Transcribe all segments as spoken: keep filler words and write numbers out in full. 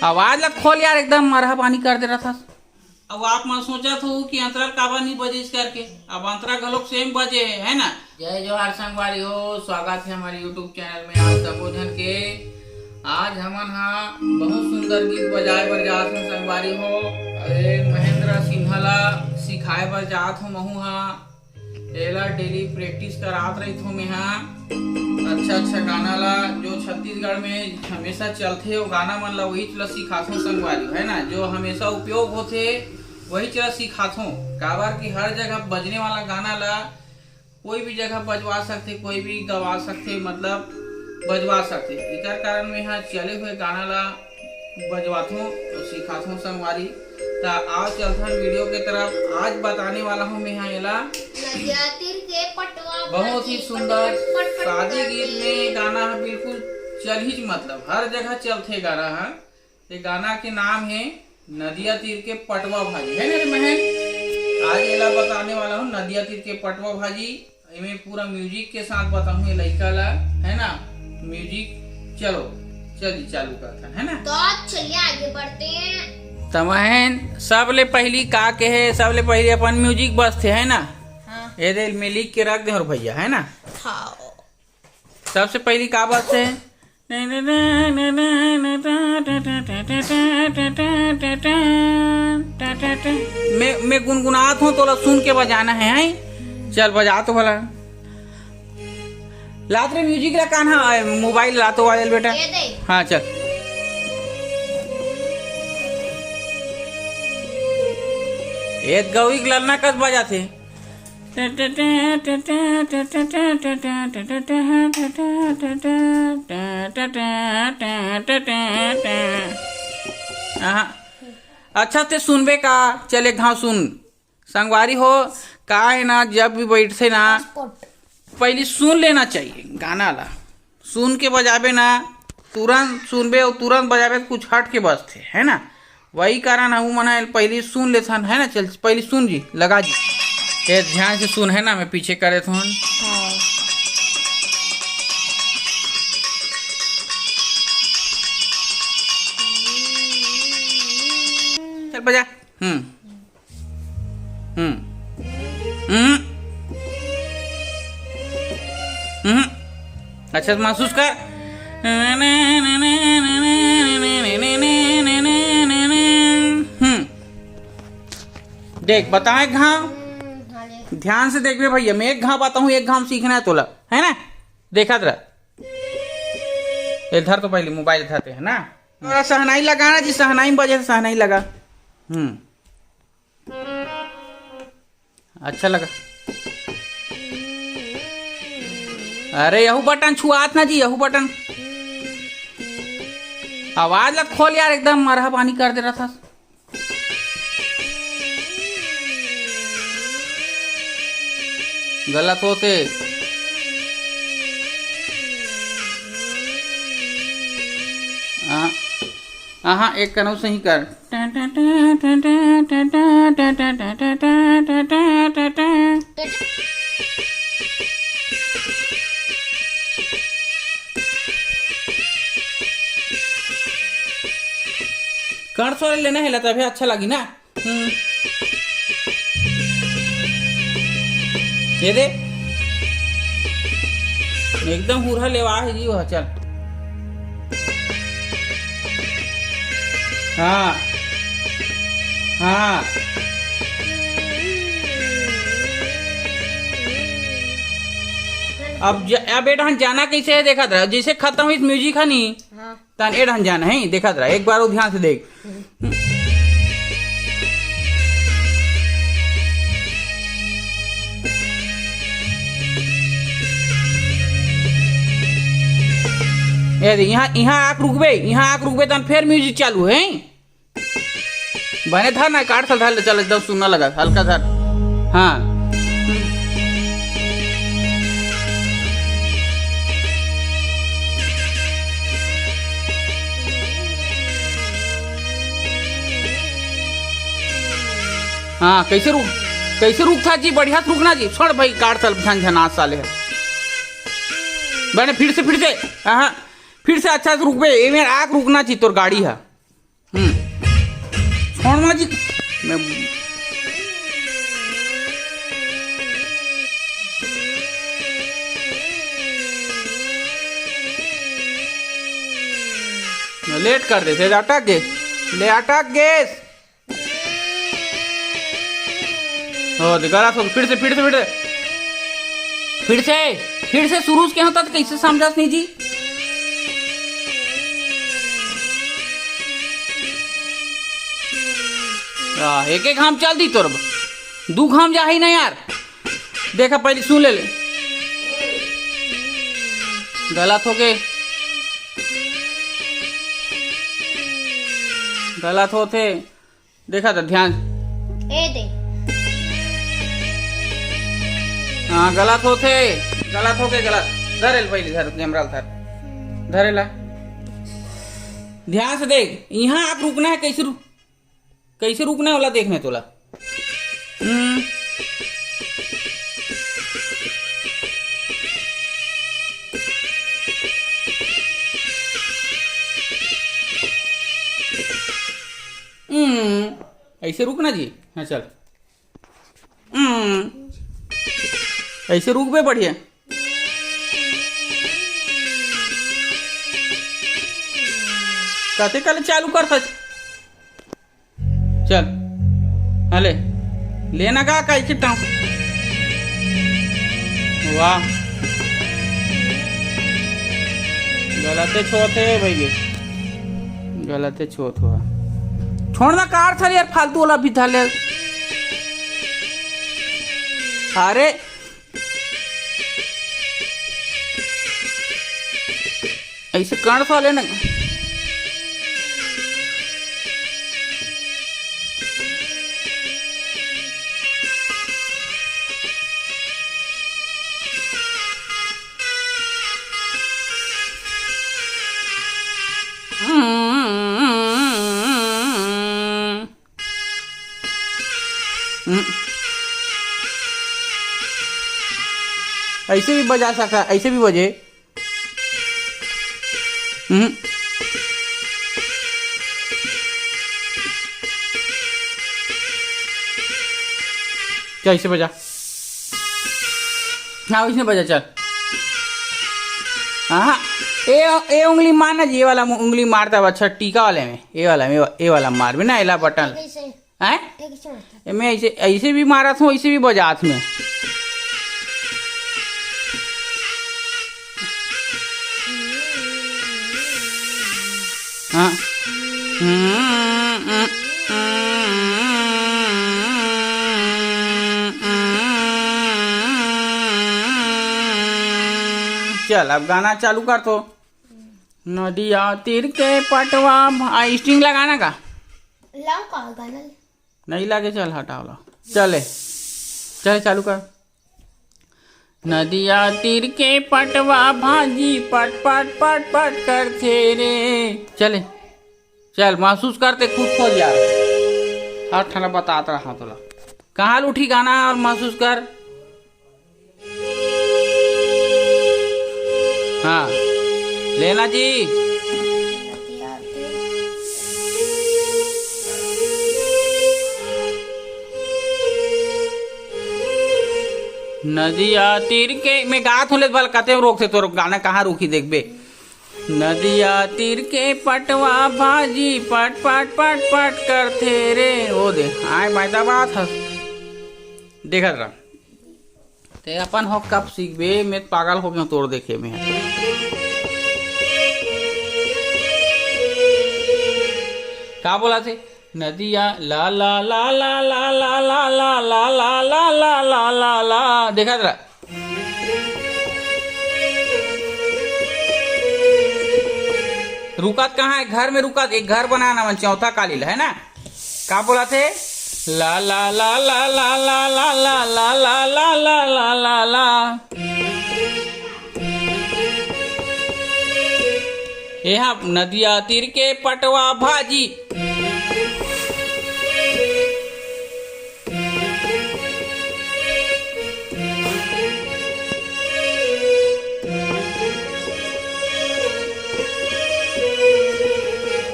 आवाज ला खोल यार, एकदम मरहा पानी कर दे रहा था। अब आप मन सोचत हो कि अंतरा काबर नहीं बजिस करके, अब अंतरा घलोक सेम बजे है, है ना? जय जोहार संगवारी हो, स्वागत है हमारे YouTube चैनल में आप सबो झन के। आज हमन हा बहुत सुंदर गीत बजाए बर जात हन संगवारी हो। अरे महेंद्र सिन्हा ला सिखाए बर जात हूँ महू हा। एला डेली प्रैक्टिस करात रहिथों मेंहा। अच्छा अच्छा गाना ला, जो छत्तीसगढ़ में हमेशा चलथे वो गाना मन ला, वही ला सिखाथों संगवारी, है ना? जो हमेशा उपयोग होथे वही ला सिखाथों। काबर कि हर जगह बजने वाला गाना ला कोई भी जगह बजवा सकथे, कोई भी गवा सकथे, मतलब बजवा सकथे। इकर कारण मेंहा चले हुए गाना ला बजवाथों और सिखाथों संगवारी। त आओ चलथन वीडियो के तरफ। आज बताने वाला हूँ मैं यहाँ एला नदिया तीर के पटवा बहुत ही भाजी, सुंदर पटवा, पटवा शादी गीत भाजी। में गाना है, बिल्कुल चलहीच, मतलब हर जगह चलथे गाना है। ये गाना के नाम है नदिया तीर के पटवा भाजी, है ना रे महन? आज एला बताने वाला हूँ नदिया तीर के पटवा भाजी। एमे पूरा म्यूजिक के साथ बताऊँ ये लइका ला, है ना? म्यूजिक चलो, चल जी, चालू करथन, है ना? तो चलिए आगे बढ़ते हैं। त महन सबले पहली का के है, सबले पहली अपन म्यूजिक बजथे, है ना? हाँ। ये दे में लिख के रख दे और भैया, है ना? हाँ। सबसे पहली का बजथे? मैं मैं गुनगुनात हूँ, तोला सुन के बजाना है, हैं? चल बजा तो भला। लात रे म्यूजिक ला कान्हा, मोबाइल लातो वाले बेटा। ये दे। हाँ चल। ए गौरी के ललना कस बजाथे। आहा। अच्छा ते सुनबे का? चल एक घाव सुन। संगवारी हो, का है ना, जब भी बैठथे ना, पहली सुन लेना चाहिए गाना ला। सुन के बजाबे ना, तुरंत सुनबे और तुरंत बजाबे तो कुछ हट के बजथे, है ना? वही कारण हमू मन ह पहली सुन लेथन, है ना? चल पहली सुन जी, लगा जी। ये ध्यान से सुन, है ना? मैं पीछे करे थोन। हाँ। चल बजा। हम्म। हम्म। हम्म। हम्म। अच्छा से महसूस कर। हम्म। देख, बताओ एक घाव। हम्म, हाँ ले। ध्यान से देखबे भैया, मैं एक घाव बताऊँ, एक घाव सीखना है तोला, है ना? देखत रह। ये धर तो पहले, मोबाइल धरते हैं ना। और सहनाई लगाना जी, सहनाई में बजे से सहनाई लगा। हम्म। अच्छा लगा। अरे यहू बटन छुआत ना जी, यहू बटन। आवाज ला खोल यार, एकदम मरहा पानी कर दे रहा था। गलत होते। हाँ। आहा, एक कनऊ सही कर। कण स्वर लेना है ला, तभे अच्छा लगी ना। हम्म। ये दे, एकदम हुरहा लेवा है जी वह। चल, हाँ, हाँ। अब ज-, अब बेटा हम जाना कैसे है, देखा था जैसे खत्म हुई म्यूजिक है नी। हाँ। तन ए ढंग जाना है, देखत रह, एक बार वो ध्यान से देख। ये दे, यहाँ, यहाँ आके रुकबे, यहाँ आके रुकबे, तन फिर म्यूजिक चालू है। बने धर ना, काट सल धर ले, चल एकदम सुनना लगा, हल्का धर। हाँ। हाँ, कैसे रुक, कैसे रुक था जी? बढ़िया से रुकना जी। छोड़ भाई, काट सल झन झन आज साले। बने फिर से, फिर से। हाँ, फिर से अच्छा से रुकबे। एमे आक रुकना जी तोर गाड़ी है। हम्म। छोड़ ना जी। मैं लेट कर देथे, अटक गे। ले, अटक गेस। हो दे, गलत हो, फिर से, फिर से, फिर से। फिर से, फिर से शुरू से कहत हंव त कइसे समझस नहीं जी? आ, एक एक घाम चल दी तोर ब-, दू घाम जाही ना यार। देखा, पहले सुन ले, ले। गलत हो गए, गलत होथे। देखा त ध्यान। ए दे। हाँ, गलत होथे, गलत हो गए, गलत। धरे ल पहले, धर, कैमरा ल धर, धरे ला। ध्यान से देख, यहाँ आप रुकना है, कैसे रुक, कैसे रुकना है, ओला देखना है तोला। हम्म। हम्म, ऐसे रुकना जी। हाँ, चल। हम्म, ऐसे रुकबे, बढ़िया। कते कले चालू कर सच। चल, हले, लेना का, का इसे टांग। वाह, गलते छोत हे भाई, गलते छोत हुआ। छोड़ ना कार थर यार, फालतू वाला भी था ले। अरे, ऐसे कण सा लेना। हम्म। ऐसे भी बजा सकता, ऐसे भी बजे। हम्म। चल, इसे बजा। हाँ, इसने बजा, चल। हाँ, ए, ए उंगली मार ना जी, ये वाला मु-, उंगली मारता है, अच्छा, टीका वाले में, ये वाला में, ये वाला मार भी ना, एला बटन। ऐसे। हैं? एक ही बात है। मैं ऐसे, ऐसे भी मारा था, ऐसे भी बजात में। हाँ। चल, अब गाना चालू कर तो। नदिया तीर के पटवा भा-, आ, स्ट्रिंग लगाना का? लाओ का गाना? नहीं लागे, चल हटाओ ला। चले, चले चालू कर। नदिया तीर के पटवा भाजी पट पट पट पट करथे रे। चले, चल महसूस करते खुद खोज यार। हर ठना बतात रहा तोला। कहाँ ले उठी गाना और महसूस कर। हाँ, लेना जी। नदिया तीर के, मैं गात हूँ, ले भल कते रोक से तोर गाना कहाँ रुकी देखबे। नदिया तीर के पटवा भाजी पट पट पट पट करथे रे। ओ दे, आए बायदा बात हस। देखत रह। ते अपन हो कब सीखबे, मैं पागल हो गया तोर देखे में। का बोला थे? नदिया ला ला ला ला ला ला ला ला ला ला ला ला ला ला ला ला ला। देखत रह। रुकत कहाँ है? घर में रुकत, एक घर बनाना मन चौथा काली ला, है ना? का बोला थे? ला ला ला ला ला ला ला ला ला ला ला ला ला ला ला। एहा नदिया तीर के पटवा भाजी।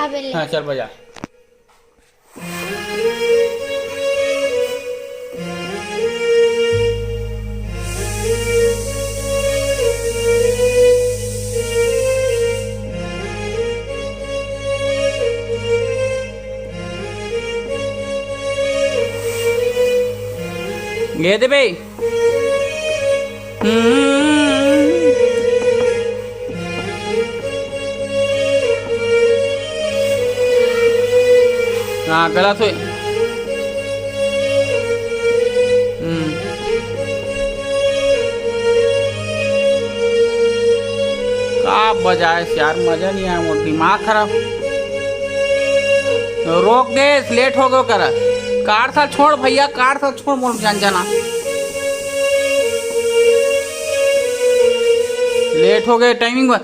अबे ले। हाँ, चल बजा। ये दे बे। हम्म। हाँ, गलत होय। हम्म। का बजाए यार, मजा नहीं आया, मोर दिमाग खराब। रोक दे, लेट हो गयो करा। कार सा छोड़ भैया, कार सा छोड़, मोर जान जाना। लेट हो गए टाइमिंग पर।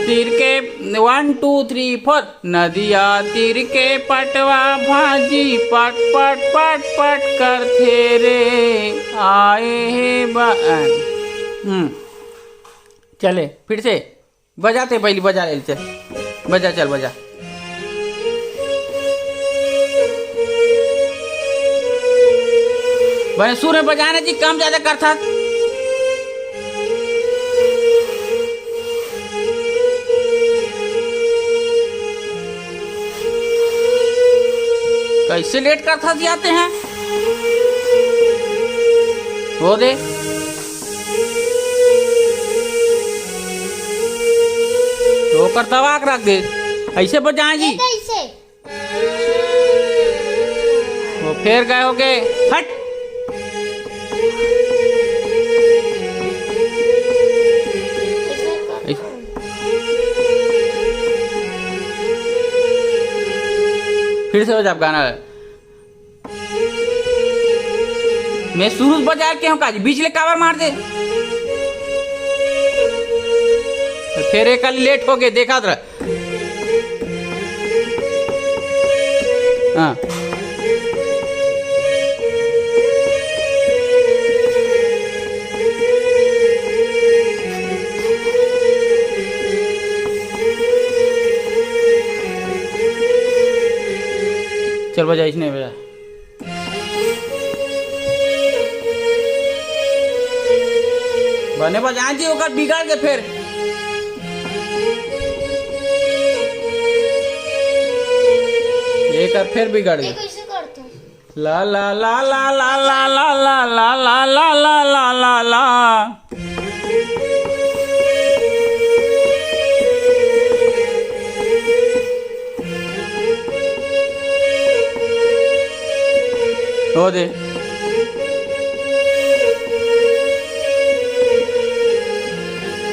तीर के वन टू थ्री फोर। नदिया तीर के पटवा भाजी पट पट पट पट करथे रे। आए हे बा-, हम्म, चले फिर से। बजा ते पहली, बजा ले, चल। बजा, चल, बजा। बने सुर में बजाना जी, कम ज्यादा करथस। कैसे लेट करथस जी आते हैं? वो दे। तो ओकर दबा के रख दे। ऐसे बजाए जी। ये कैसे? वो फेर गए होगे। हट। ऐसे। फिर से बजा गाना। मैं शुरू बजा के हूँ काजी, बीच ले काबर मार दे। फिर एक लेट हो गए, देखा तो रह। हाँ। चल बजा, इसने बजा। बने बजा जी, ओकर बिगड़ के फिर। एकर फिर बिगड़ गए। देखो, इसे करता हूँ। ला ला ला ला। हो दे।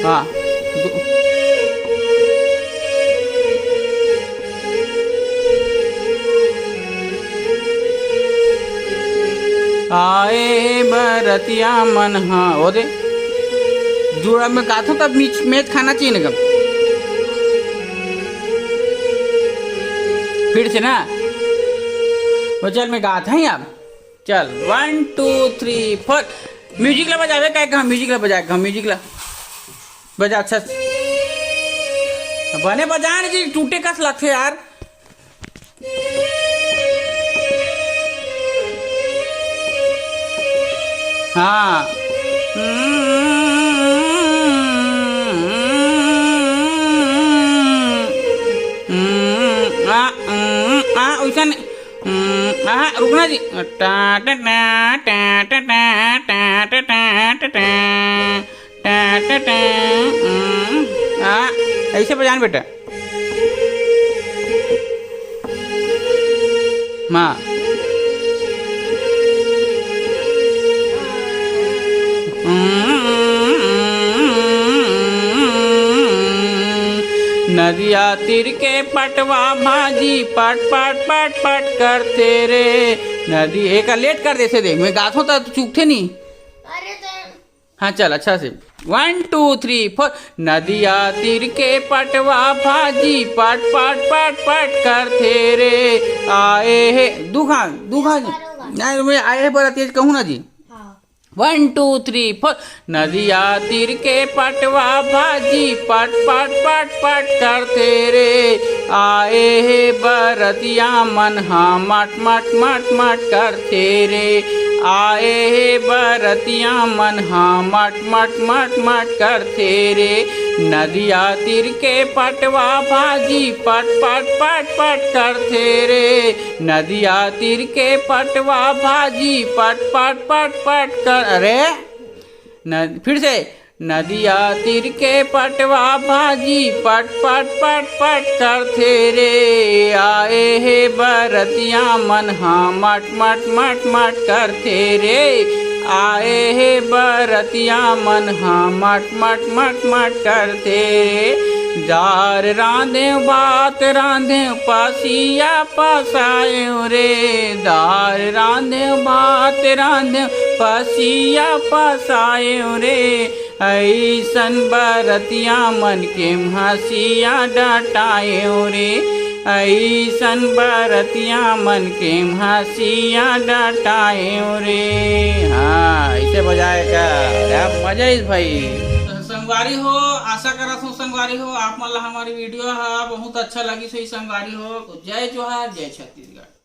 हाँ। दु- आए बरतिया मन, हाँ, वो दे। जुड़ा में गाथो तब मिच-, मैच खाना चाहिए ना कम। फिर से ना। वो चल, मैं गाथा ही अब। चल, वन, टू, थ्री, फोर। म्यूजिक ला बजावे, काय कहा म्यूजिक ला बजाए, कहा म्यूजिक ला। बजा, अच्छा। बने बजा ना जी, टूटे कस लगथे यार। हाँ। आ, आ, वैसा नहीं। आ, रुकना जी। टा, टा, टा। टा, टा, टा, हम्म, हाँ, ऐसे बजान बेटा। माँ। नदिया तीर के पटवा भाजी पट पट पट पट करथे रे। नदी एक लेट कर देथे, देख मैं गाथों त चूकथे नहीं। अरे तो हाँ, चल, अच्छा से। वन, टू, थ्री, फोर। नदिया तीर के पटवा भाजी पट पट पट पट करथे रे। आए हे दुखान दुखान। नहीं, मैं आए हे पर तेज कहूँ ना जी। हाँ। One, two, three, four. नदिया तीर के पटवा भाजी पट पट पट पट करथे रे। आए हे बरतिया मन हा मट मट मट मट करथे रे। आए हे बरतिया मन हा मट मट मट मट करथे रे। नदिया तीर के पटवा भाजी पट पट पट पट करथे रे। नदिया तीर के पटवा भाजी पट पट पट पट कर, अरे न, फिर से। नदिया तीर के पटवा भाजी पट पट पट पट करथे रे। आए हे बरतिया मन हा मट मट मट मट करथे रे। आए हे बरतिया मन हा मट मट मट मट करथे रे। दार रांधेव भात रांधेव पसिया पसाएव रे। दार रांधेव भात रांधेव पसिया पसाएव रे। अइसन बरतिया मन के हंसिया डटाएव रे। अइसन बरतिया मन के हंसिया डटाएव रे। हाँ, ऐसे बजाए का, क्या मजा इस भाई। तो संगवारी हो, आशा करत हूँ संगवारी हो, आप मन ला हमारी वीडियो हा बहुत अच्छा लगिस होही संगवारी हो। तो जय जोहार, जय छत्तीसगढ़।